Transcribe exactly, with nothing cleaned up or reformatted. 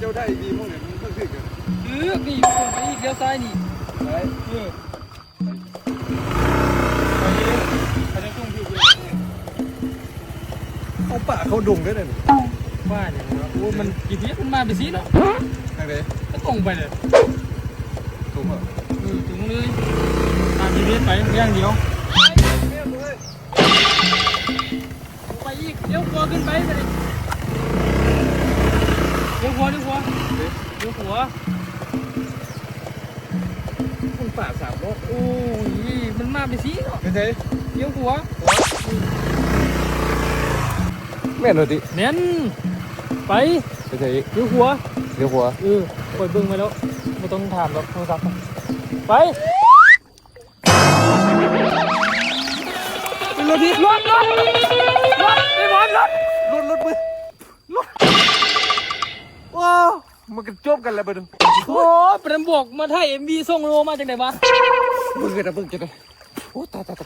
เจ้าได้ดีมั้งเนี่ย มันก็คือกัน เออ นี่ ตรงไปอีก เลี้ยวซ้ายนี่ ไป เออ ไปเลย ไปทางตรงที่ เขาป่าเขาดงได้เลย บ้าเนี่ยนะ โอ้ มัน จีพีเอส มันมาไปสิเนาะ ทางไหน ก็ตรงไปเลย ตรงเหรอ เออ ตรงเลย ตาม จีพีเอส ไปอย่างเดียว ไปอีก เลี้ยวขวาขึ้นไป ไปเลย เลี้ยวขวา เลี้ยวขวา เอ๊ะ เลี้ยวขวา มันป่าสามรอบ โอ้ย มันมาไปสิเนาะ ไปไหน เลี้ยวขวา แม่นเหรอติ แม่น ไป ไปไหน เลี้ยวขวา เลี้ยวขวา เออ คอยเบิ่งไว้แล้ว บ่ต้องถามหรอก โทรศัพท์ ไป เป็นรถที่ รถ รถ รถ ไอ้บอล รถ รถ รถ มึง รถ ว้าว มันก็จบกันแล้วไปดู โอ้ย เป็นบอกมาถ่าย เอ็มวี ส่งโลมาจากไหนวะ มึงเกิดอะไร มึงเกิดอะไร โอ้ ตาย ตาย ตาย